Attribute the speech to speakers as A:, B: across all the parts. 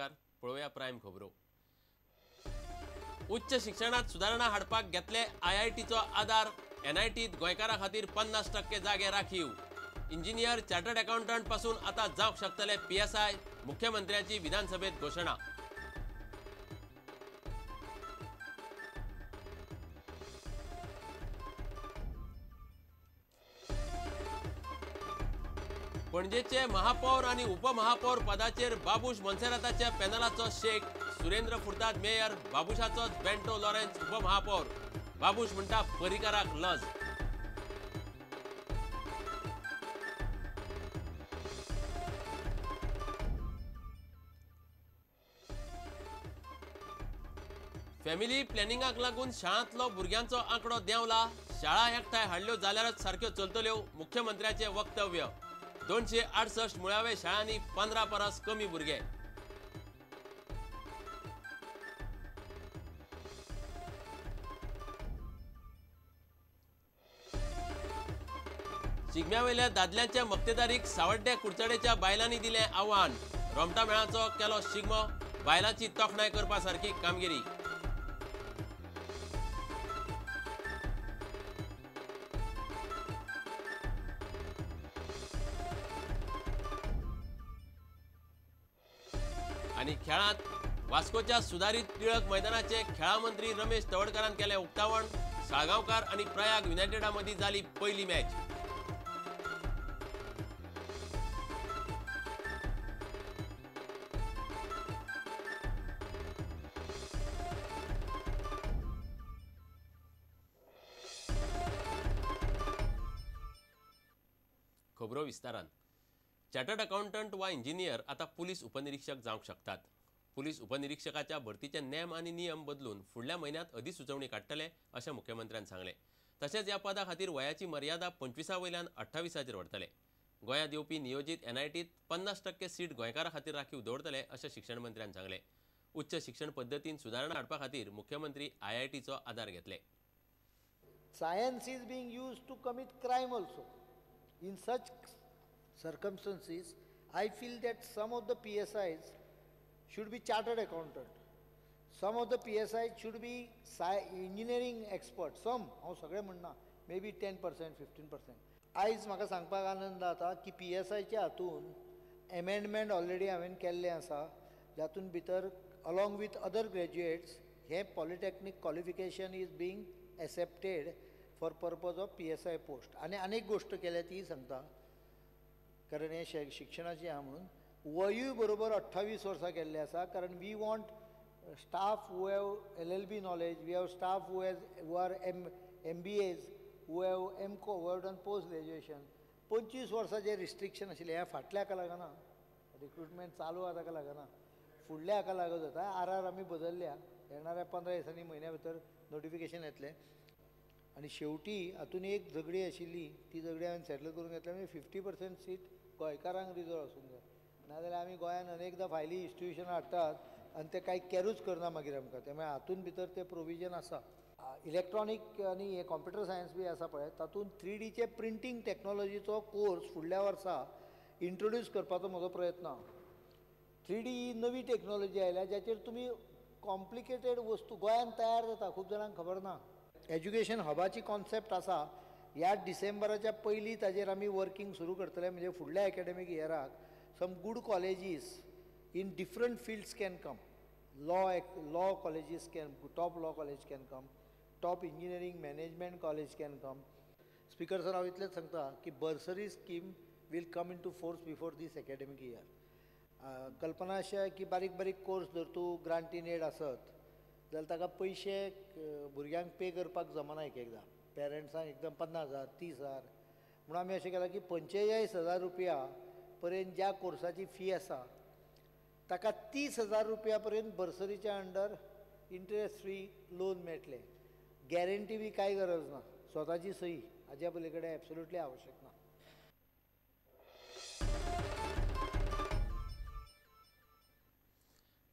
A: नमस्कार, पळोवया प्रायम खबरो. उच्च शिक्षणात सुदारणा हाडपाक घेतले आयआयटीचो आदार. एनआयटीत गोंयकारां खातीर 50% जागे राखीव. इंजिनियर, चार्टर्ड अकाउंटंट पासून आतां जावंक शकतले पीएसआय. मुख्यमंत्र्याची विधानसभेत घोशणा. पणजेचे महापौर आणि उपमहापौर पदाचेर बाबूश मोन्सेराताच्या पॅनलाचो शेक. Surendra Furtado mayor, बाबूशाचोच bento Lawrence उपमहापौर. बाबूश म्हणटा परिकाराक लज. फॅमिली प्लॅनिंगाक लागून शाळांतलो भुरग्यांचो आंकडो देंवला. शाळा एकठांय हाडल्यो जाल्यारच सारक्यो चलतल्यो, मुख्यमंत्र्याचें वक्तव्य. 268 मुळाव्या शाळांनी 15 परस कमी भुरगे. शिगम्यावेल्या दादल्यांच्या मक्तेदारीक सावड्डे कुडचडेच्या बायलांनी दिलें आव्हान. रोमटा मेळाचो केलो शिगमो, बायलांची तोखणाय करपा सारकी कामगिरी. आनी खेळांत वास्कोच्या सुदारीत टिळक मैदानाचे खेळा मंत्री रमेश तवडकारान केलें उक्तावण. साळगांवकार आनी प्रयाग युनायटेडा मदीं जाली पयली मॅच. खबरो विस्तारान. चार्टर्ड अकाउंटंट वा इंजिनियर आतां पुलीस उपनिरीक्षक जावंक शकतात. पुलीस उपनिरीक्षकाच्या भरतीचे नेम आनी नियम बदलून फुडल्या म्हयन्यांत अधिसुचोवणी काडटले अशें मुख्यमंत्र्यान सांगलें. तशेंच ह्या पदा खातीर वयाची मर्यादा 25 वयल्यान 28 व्हरतले. गोंयांत येवपी नियोजीत एनआयटीत 50% सीट गोंयकारां खातीर राखीव दवरतले अशें शिक्षण मंत्र्यान सांगलें. उच्च शिक्षण पद्दतीन सुदारणा हाडपा खातीर मुख्यमंत्री आयआयटीचो आदार घेतले.
B: Science is being used to commit crime also. In such circumstances, I feel that some of the PSIs should be chartered accountant, some of the PSIs should be engineering expert, some, हांव सगळें म्हणना, maybe 10%, 15%. आयज म्हाका सांगपाक आनंद जाता की PSIच्या हातून एमेंडमेंट ऑलरेडी हांवें केल्लें आसा, जातून भितर along with other graduates हें polytechnic qualification is being accepted for purpose of PSI post. आनी आनीक गोश्ट केल्या ती सांगता, कारण हें शिक्षणाचें आहा म्हणून वयूय बरोबर 28 वर्सां केल्लें आसा. कारण we want staff who have LLB knowledge, we have staff who has who are MBAs, who have MCom, who have done post graduation. 25 वर्सां जें रिस्ट्रिक्शन आशिल्लें हें फाटल्या हाका लागना, रिक्रुटमेंट चालू आहा ताका लागना, फुडल्या हाका लागत जाता. आर आमी बदलल्या, येणाऱ्या 15 दिसांनी म्हयन्या भितर नोटिफिकेशन येतलें. आनी शेवटी हातून एक झगडी आशिल्ली, ती झगडी हांवें सेटल करून घेतल्या. म्हणजे 50% सीट गोंयकारांक रिजर्व आसूंक जाय, नाजाल्यार आमी गोंयांत अनेकदां फायली इन्स्टिट्युशनां हाडटात आनी ते कांय कॅरूच करना मागीर आमकां. त्यामुळे हातून भितर तें प्रोविजन आसा. इलेक्ट्रॉनीक आनी हे कॉम्प्युटर सायन्स बी आसा पळय, तातूंत 3Dचे प्रिंटींग टॅक्नोलॉजीचो कोर्स फुडल्या वर्सा इंट्रोड्यूस करपाचो म्हजो प्रयत्न आहा. 3D ही नवी टॅक्नोलॉजी आयल्या ज्याचेर तुमी कॉम्प्लिकेटेड वस्तू गोंयांत तयार जाता, खूब जाणांक खबर ना. एज्युकेशन हबाची कॉन्सेप्ट आसा, ह्या डिसेंबराच्या पयलीं ताजेर आमी वर्किंग सुरू करतले. म्हणजे फुडल्या academic इयराक some good colleges in different fields can come, law colleges can, top law college can come, top engineering management college can come. Speaker sir, हांव इतलेंच सांगता की bursary scheme will come into force before this academic year. कल्पना अशी आहा की बारीक बारीक course जर तूं ग्रांट इन एड आसत जाल्यार ताका पयशे भुरग्यांक पे करपाक जमना. एक एकदां पेरंट्सांक एकदम 50,000, 30,000 म्हणून आमी अशें केलां की 45,000 रुपया पर्यंत ज्या कोर्साची फी आसा ताका 30,000 रुपया पर्यंत बर्सरीच्या अंडर इंट्रस्ट फ्री लोन मेळटलें. गॅरंटी बी कांय गरज ना, स्वताची सही हाज्या पली कडेन एब्सोल्युटली आवश्यक ना.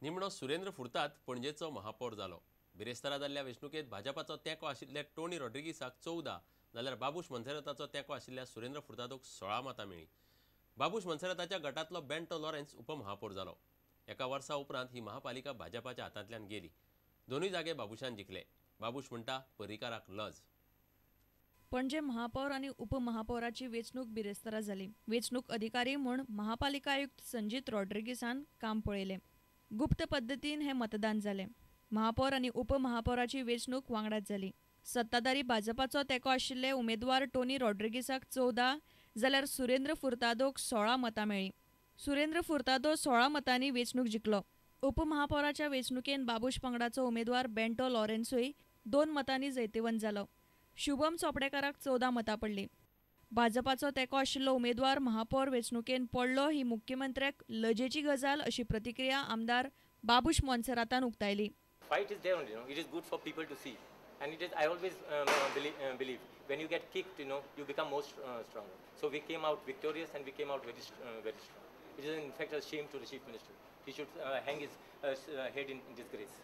A: निमणो सुरेंद्र फुर्ताद पणजेचो महापौर जालो. बिरेस्तारा जाल्ल्या वेंचणुकेंत भाजपाचो तेंको आशिल्ल्या टोनी रॉड्रिगीसाक 14 जाल्यार बाबूश मोन्सेराताचो तेंको आशिल्ल्या सुरेंद्र फुर्तादोक 16 मतां मेळ्ळीं. बाबूश मोन्सेराताच्या गटांतलो बेंटो लॉरेन्स उपमहापौर जालो. एका वर्सा उपरांत ही महापालिका भाजपाच्या हातांतल्यान गेली. दोनूय जागे बाबूशान जिखले. बाबूश म्हणटा पर्रीकाराक लज.
C: पणजे महापौर आनी उपमहापौराची वेंचणूक बिरेस्तारा जाली. वेंचणूक अधिकारी म्हूण महापालिका आयुक्त संजीत रॉड्रिगीसान काम पळयलें. गुप्त पद्दतीन हें मतदान जालें. महापौर आनी उपमहापौराची वेंचणूक वांगडाच जाली. सत्ताधारी भाजपाचो तेंको आशिल्ले उमेदवार टोनी रॉड्रिगीसाक 14 जाल्यार सुरेंद्र फुर्तादोक 16 मतां मेळ्ळीं. सुरेंद्र फुर्तादो 16 मतांनी वेंचणूक जिखलो. उपमहापौराच्या वेंचणुकेन बाबूश पंगडाचो उमेदवार बेंटो लॉरेन्सोय 2 मतांनी जैतिवंत जालो. शुभम चोपडेकाराक 14 मतां पडलीं. भाजपाचो तेंको आशिल्लो उमेदवार महापौर वेंचणुकेन पडलो ही मुख्यमंत्र्याक लजेची गजाल अशी प्रतिक्रिया आमदार बाबूश मोन्सेरातान उक्तायली.
D: Fight is there only, you know. It is good for people to see, and it is. I always believe when you get kicked, you know, you become more stronger. So we came out victorious, and we came out very strong. It is in fact a shame to the chief minister. He should hang his head in disgrace.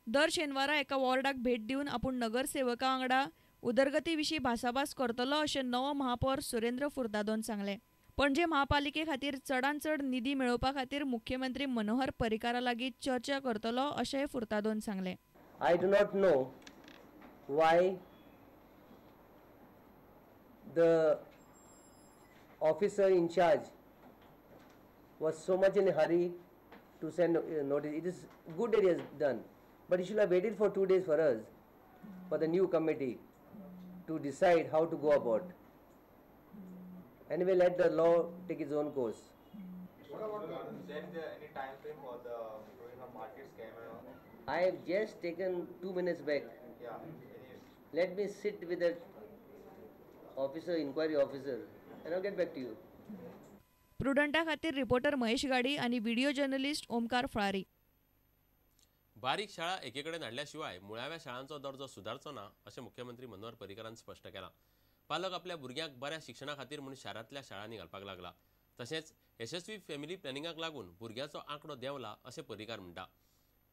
C: दर शेनवारा एका वॉर्डाक भेट दिवन आपूण नगरसेवका वांगडा उदरगती विशीं भासाभास करतलो अशें नवो महापौर सुरेंद्र फुर्तादोन सांगलें. पणजे महापालिके खातीर चडांत चड निधी मेळोवपा खातीर मुख्यमंत्री मनोहर पर्रीकारा लागीं चर्चा करतलो अशेंय फुर्तादोन सांगलें.
E: I do not know why the officer in charge was so much in a hurry to send notice. It is good that he has done, but he should have waited for 2 days for us, for the new committee to decide how to go about. Anyway, let the law take its own course.
F: What about there is any time frame for the market scam and all?
E: I have just taken 2 minutes back.
F: Yeah.
E: Let me sit with the officer, inquiry officer, and I'll get back to you.
C: प्रुडंटा खातीर reporter Mahesh गाडी आणि video journalist Omkar फळारी.
A: बारीक शाळा एकेकडेन हाडल्या शिवाय मुळाव्या शाळांचो दर्जो सुदारचो ना अशें मुख्यमंत्री मनोहर पर्रीकारान स्पश्ट केलां. पालक आपल्या भुरग्यांक बऱ्या शिक्षणा खातीर म्हूण शारांतल्या शाळांनी घालपाक लागला. तशेंच यशस्वी फॅमिली प्लॅनिंगाक लागून भुरग्याचो आंकडो देंवला अशें पर्रीकार म्हणटा.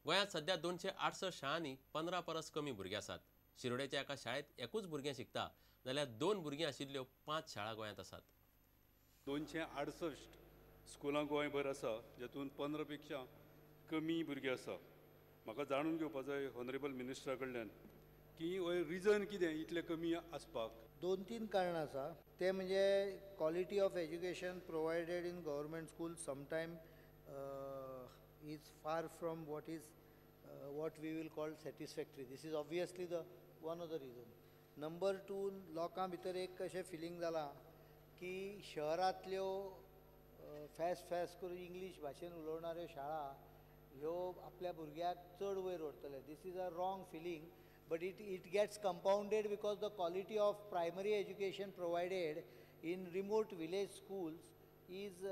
A: गोंयांत सध्या 268 शाळांनी 15 परस कमी भुरगीं आसात. शिरोडेच्या एका शाळेंत एकूच भुरगें शिकता जाल्यार 2 भुरगीं आशिल्ल्यो 5 शाळा गोंयांत आसात.
G: 268 स्कुलां गोंयभर आसा, जातूंत 15 पेक्षा कमी भुरगीं आसा. म्हाका जाणून घेवपा जाय ऑनरेबल मिनिस्टरा कडल्यान की रिजन कितें इतलें कमी आसपाक.
B: 2-3 कारणां आसा. ते म्हणजे quality of education provided in government school sometime is far from what is what we will call satisfactory. This is obviously the one of the reason. Number 2, लोकां भितर एक अशें फिलींग जालां की शहरांतल्यो फॅस्ट फॅस्ट करून इंग्लीश भाशेन उलोवणाऱ्यो शाळा ह्यो आपल्या भुरग्याक चड वयर व्हरतले. This is a wrong feeling, but it gets compounded because the quality of primary education provided in remote village schools is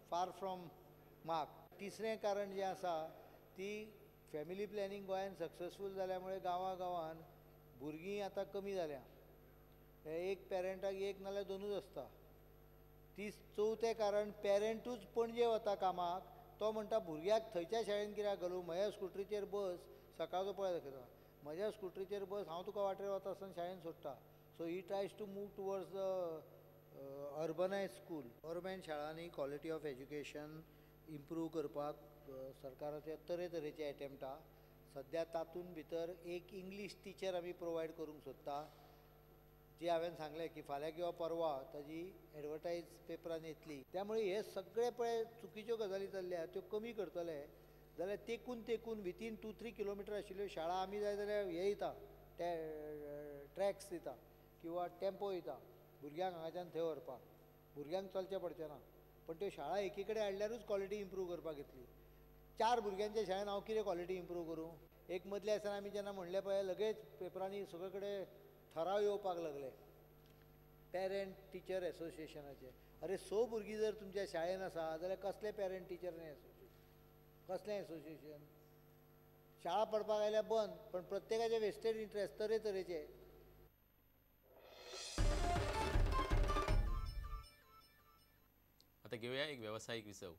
B: far from mark. तिसरें कारण जें आसा ती फॅमिली प्लॅनिंग गोंयांत सक्सेसफूल जाल्या मुळे गांवां गांवान भुरगीं आतां कमी जाल्या. एक पेरंटाक एक नाल्यार 2ूच आसता. ती चवथें कारण, पेरंटूच पणजे वता कामाक, तो म्हणटा भुरग्याक थंयच्या शाळेन कित्याक घालूं, म्हज्या स्कुटरीचेर बस, सकाळचो पळय दाखयता, म्हज्या स्कुटरीचेर बस, हांव तुका वाटेर वता आसतना शाळेन सोडटा. So he tries to move towards the urbanise school. Government शाळांनी क्वॉलिटी ऑफ एज्युकेशन इम्प्रूव करपाक सरकाराचे तरेतरेचे एटेम्प्ट आहा. सद्या तातूंत भितर एक इंग्लीश टिचर आमी प्रोवायड करूंक सोदता, जी हांवें सांगलें की फाल्यां किंवा परवा ताजी एडवर्टायज पेपरान येतली. त्यामुळे हे सगळे पळय चुकीच्यो गजाली चल्ल्या त्यो कमी करतले जाल्यार तेकून तेकून विथीन 2-3 किलोमिटर आशिल्ल्यो शाळा आमी जाय जाल्यार हे दिता, ट्रॅक्स दिता किंवा टेम्पो दिता भुरग्यांक हांगाच्यान थंय व्हरपाक. भुरग्यांक चलचें पडचें ना, पण त्यो शाळा एकी कडेन हाडल्यारूच क्वॉलिटी इम्प्रूव करपाक येतली. 4 भुरग्यांच्या शाळेन हांव कितें क्वॉलिटी इम्प्रूव करूं? एक मदल्या आसतना आमी जेन्ना म्हणलें पळय लगेच पेपरांनी सगळे कडेन ठराव येवपाक लागले पेरंट टिचर एसोसिएशनाचे. अरे 6 भुरगीं जर तुमच्या शाळेन आसा जाल्यार कसलें पेरंट टिचर एसोसिएशन, कसलें एसोसिएशन? शाळा पडपाक आयल्या बंद, पण प्रत्येकाचे वेस्टेड इंट्रस्ट तरेतरेचे.
A: आता घेऊया एक व्यावसायिक विसव.